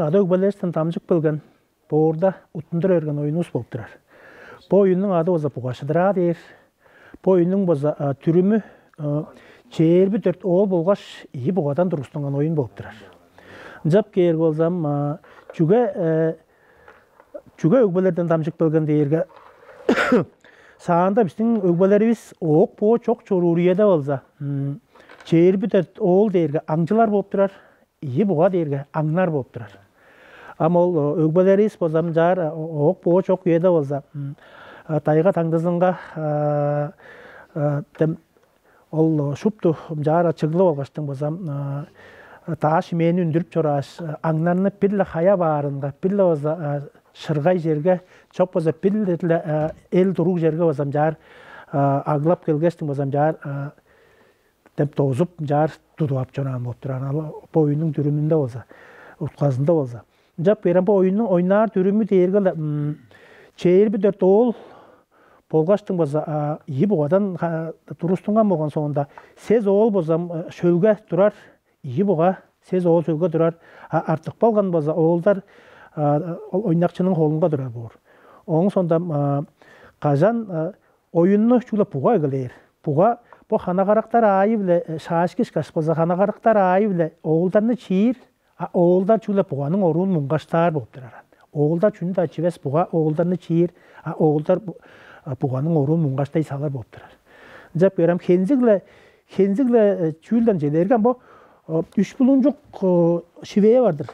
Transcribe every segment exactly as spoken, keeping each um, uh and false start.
Ада өгбелериштен дамчып келген боорда уттундура берген оюнувус болуп турар. Бо оюннуң ады болза бугашыдыраа дээр. Бо оюннуң болза түрүмү чээрби дөрт оол болгаш ийи бугадан тургустунган оюн болуп турар. Ынчап кээр болзам, чүге чүге өгбелерден дамчып келген дээрге, саанда биздин өгбелеривис оок боо чок чоруур үеде болза, чээрби дөрт оол дээрге аңчылар болуп турар, ийи буга дээрге аңнар болуп турар. Ам ол өгбелеривис болза мынчаар оок боо чок үеде болза, дайга таңдызынга, дем ол шупту мынчаар чыглып алгаштың болза, даа шимээни үндүрүп чорааш, аңнарны бир-ле хая баарынга, бир-ле болза шыргай черге, чок болза бир-ле эл туруг черге болза мынчаар аглап келгештиң болза мынчаар деп дозуп, мынчаар тудуп ап чораан болуп турар. Бо оюннуң дүрүмүндө болза, утказында болза. Ынчап берем бо оюннуң ойнаар дүрүмү дээрге чээрби дөрт оол болгаштың болза, ийи бугадан турустунган болган соонда, сес оол болза шөлге турар, ийи буга сес оол шөлге турар, артык болган болза оолдар ол ойнакчының холунга турар боор. Ооң соонда кажан оюнну чүгле буга эгелээр. Буга бо хана карактар аайы-биле шаашкы ышкаш болза, хана карактар аайы-биле оолдарны чиир, а оолдар чүгле буганың оруун муңгаштаар болуп турар. Оолдар чүнү-даа чивес, буга оолдарны чиир, а оолдар буганың оруун муңгаштай салар болуп турар. Ынчап көрем, хензиг-ле хензиг-ле чүүлден чедээрген бо үч булуңчук шивээ бар-дыр.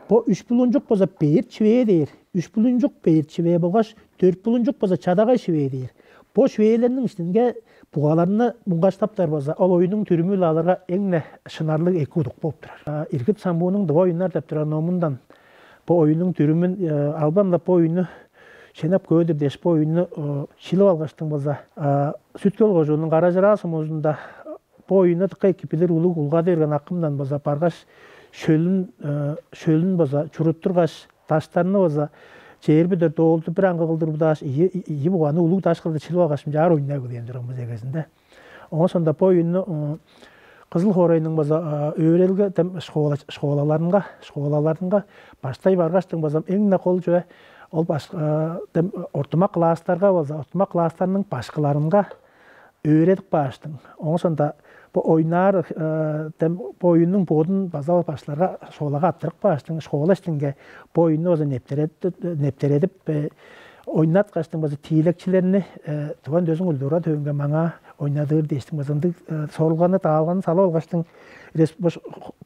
Бо үч булуңчук болза бээр чивээ дээр, үч булуңчук бээр чивээ болгаш дөрт булуңчук болза чадагай шивээ дээр. Бо шивээлерниң иштинге бугаларны муңгаштаптар болза, ол оюнуң түрүмү-биле аларга эң-не шынарлыг эки удук болуп турар. Иргит Самбуунуң «Дыва оюннар» деп турар номундан бо оюнуң түрүмүн албан-ла бо оюнну шенеп көөр-дүр дээш, бо оюнну шилип алгаштың болза, Сүт-Хөл кожуунуң Кара-Чыраа сумузунда бо оюнну дыка эки билир улуг улгады берген акымдан болза баргаш, шөлүн шөлүн болза чуруттургаш, даштарны болза чээрби дөрт оолду бир аңгы кылдыр удааш, ийи ийи буганы улуг даш кылдыр чилип алгаш, мынчаар ойнап эгелээн турган бис эгезинде. Оон соонда бо оюнну Кызыл хоорайның база өөрелге школаларынга школаларынга баштай баргаштың база эң-не кол чүве ол ортумак класстарга база ортумак класстарның башкыларынга өөредип кааштың. Оон соонда бо ойнаар бо оюннуң бодун база башкыларга школага аттырып кааштың, школа иштинге бо оюнну база нептередип ойнаткаштың база тиилекчилерни туван дөзүң культура төвүнге маңаа ойнадыр дээштиң база ындыг сорулганы даалганы салып алгаштың,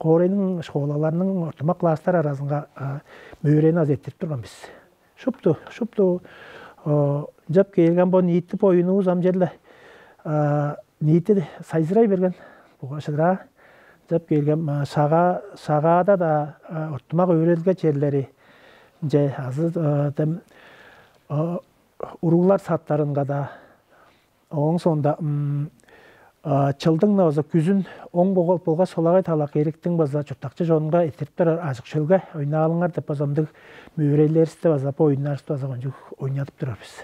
хоорайның школаларының ортумак класстар аразынга мөөрени аза эртирип турган бис. Шупту шупту ынчап кээрген бо ниитти боюнувус ам черле ниити сайзырай берген буга шыдыраа. Ынчап кээрген сагаа сагаада-даа ортумак өөрелге черлери, ынча азы дем уруглар саттарынга-даа, ооң соонда чылдың-на база күзүн оң болгаш солагай талак эриктиң база чурттакчы чонунга эртирип турар ажык шөлге ойнаалыңар деп база ындыг мөөрелеривисти база бо оюннарывысты база кончуг ойнадып турар бис.